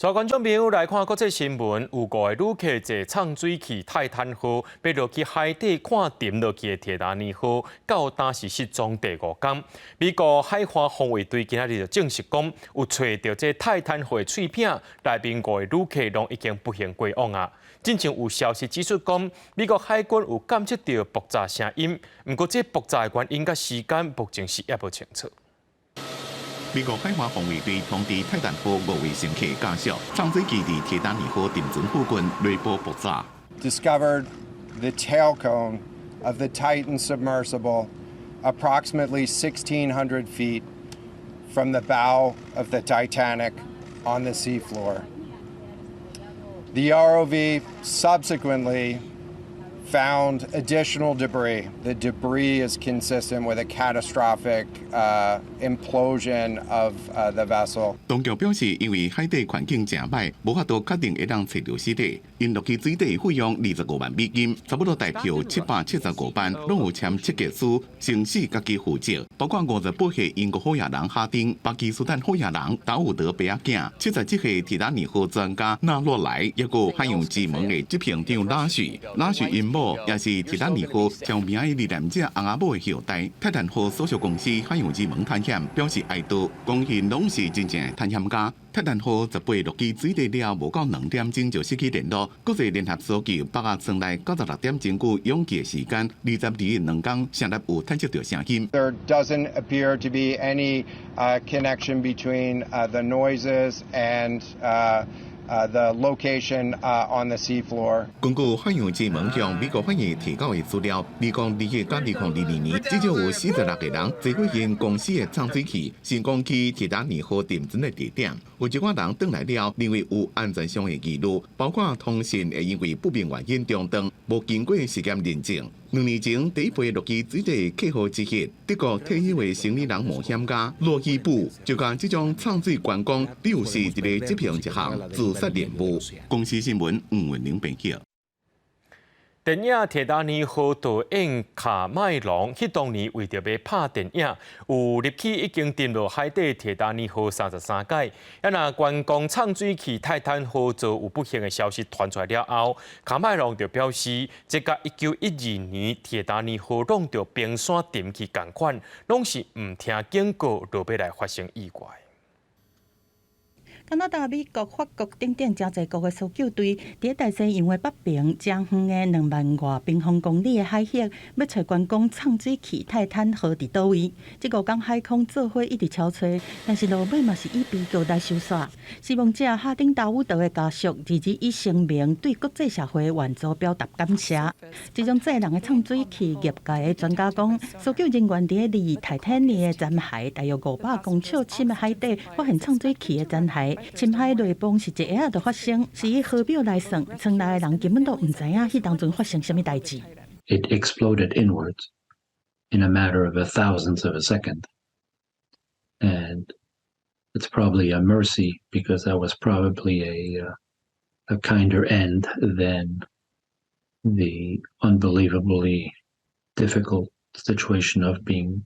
帶觀眾朋友來看國際新聞，有五個旅客坐藏水器泰坦號，欲落去海底看沉落去的鐵達尼號，到今是失蹤第五工。美國海岸防衛隊今仔日就證實講，有揣著這泰坦號的碎片，內面五個旅客攏已經不幸過往啊。進前有消息指出講，美國海軍有監測著爆炸聲音，毋過這爆炸的原因佮時間目前是猶無清楚。美國海岸防衛隊通知泰坦號五位乘客家屬，藏水器佇鐵達尼號沉船附近內部爆炸。 Discovered the tail cone of the Titan submersible approximately 1,600 feet from the bow of the Titanic on the seafloor. The ROV subsequently found additional debris. The debris is consistent with a catastrophic implosion of the vessel. 當局表示，因為海底環境誠歹，無法度確定會當揣著屍體。𪜶落去水底費用25萬美金，差不多台票775萬，攏有簽切結書，生死家己負責。包括58歲英國好野人哈丁、巴基斯坦好野人達伍德伯仔囝、77歲鐵達尼號專家納洛萊，抑閣海洋之門的執行長拉許，拉許𪜶某也是鐵達尼號著名的罹難者翁仔某的後代。泰坦號所屬公司海洋之門探險表示哀悼，講𪜶攏是真正的探險家。泰坦號十八落去水底了，無夠2點鐘就失去聯絡。國際聯合搜救菝仔艙內96點鐘久擁擠的時間，22日2工成立有探測著聲音。 There doesn't appear to be any connection between the noises and the location on the seafloor. 根據海洋之門向美國法院提交的資料，2021佮2022年，至少有46個人坐過𪜶公司的藏水器，成功去鐵達尼號沉船的地點。有一寡人轉來了，認為有安全上的疑慮，包括通訊會因為不明原因中斷，無經過實驗認證。2年前第一批落去水底客戶之一，德國退休的生理人冒險家洛希布，就將這種藏水觀光，比喻是佇咧執行一項自殺任務。公視新聞吳文玲編輯。電影《鐵達尼號》導演卡麥隆，彼當年為著欲拍電影，有入去已經沉落海底鐵達尼號三十三擺。啊，若觀光藏水器泰坦號遭有不幸的消息傳出來了後，卡麥隆就表示，這佮1912年鐵達尼號挵著冰山沉去仝款，攏是毋聽警告，落尾來發生意外。加拿大、美國、法國等等誠濟國的搜救隊，佇大西洋的北爿，誠遠的2萬外平方公里的海域，欲揣觀光藏水器泰坦號佇佗位。這五工海空做伙一直搜揣，但是落尾嘛是以悲劇來收煞。死亡者哈丁達烏德的家屬，二日以聲明對國際社會援助表達感謝。這種載人的藏水器，業界的專家講，搜救人員佇離泰坦尼的殘骸大約500公尺深的海底，發現藏水器的殘骸。深海雷崩是一下仔就發生，是以毫秒來算，艙內的人根本都毋知影彼當陣發生啥物代誌。 It exploded inwards in a matter of a thousandth of a second, and it's probably a mercy because that was probably a kinder end than the unbelievably difficult situation of being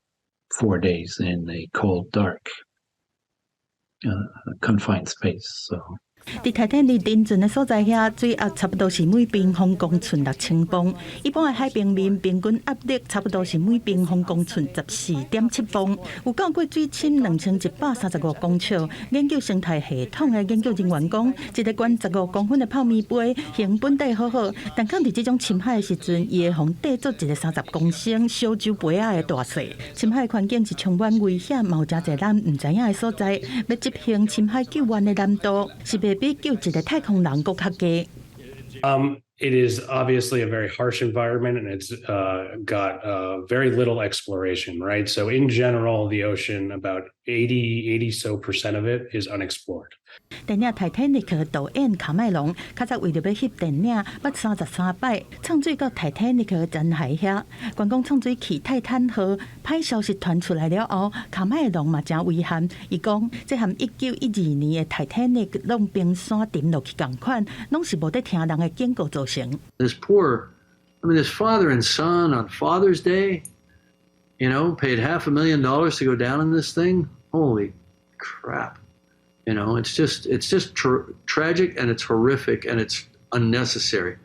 4 days in a cold, dark, confined space. So. 佇泰坦尼沉船的所在遐，水壓差不多是每平方公寸6000磅。一般的海平面平均壓力差不多是每平方公寸14.7磅。有降過水深2135公尺。研究生態系統的研究人員講，一個懸15公分的泡麵杯，形本底好好，但囥佇這種深海的時陣，伊會予綴做一個30公升燒酒杯仔的大細。深海環境是充滿危險，嘛有誠濟咱毋知影的所在。欲執行深海救援的難度，是袂比救一個太空人閣較低。 It is obviously a very harsh environment and it's got very little exploration, right? So in general, the ocean, about 80 so percent of it is unexplored. 電影《泰坦尼克》導演卡麥隆，較早為著欲翕電影，捌三十三擺藏水到泰坦尼克殘骸遐。觀光藏水器泰坦號歹消息傳出來了後，卡麥隆嘛誠遺憾。伊講，這和1912年的泰坦尼克挵冰山沉落去仝款，攏是無咧聽人的警告造成。 This poor, I mean, this father and son on Father's Day, paid half a million dollars to go down in this thing. Holy crap. It's just tragic and it's horrific and it's unnecessary.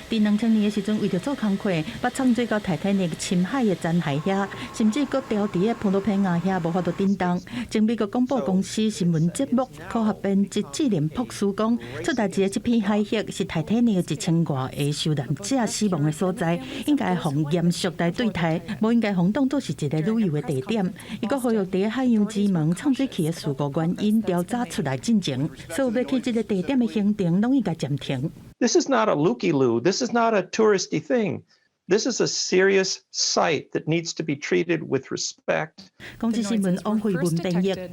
佇2000年的時陣，為著做工課，把藏水到泰坦尼克深海的殘骸遐，甚至閣牢佇个普羅皮亞遐無法度振動。前美國廣播公司新聞節目科學編輯智聯博士講，出代誌的這片海域是泰坦尼克1000外個受難者死亡的所在，應該予嚴肅來對待，無應該予當作是一个旅遊的地點。伊閣呼籲佇个海洋之門藏水器的事故原因調查出來進前，所有欲去這个地點的行程攏應該暫停。 This is not a looky-loo. This is not a touristy thing. This is a serious site that needs to be treated with respect. 公視新聞王慧文編譯。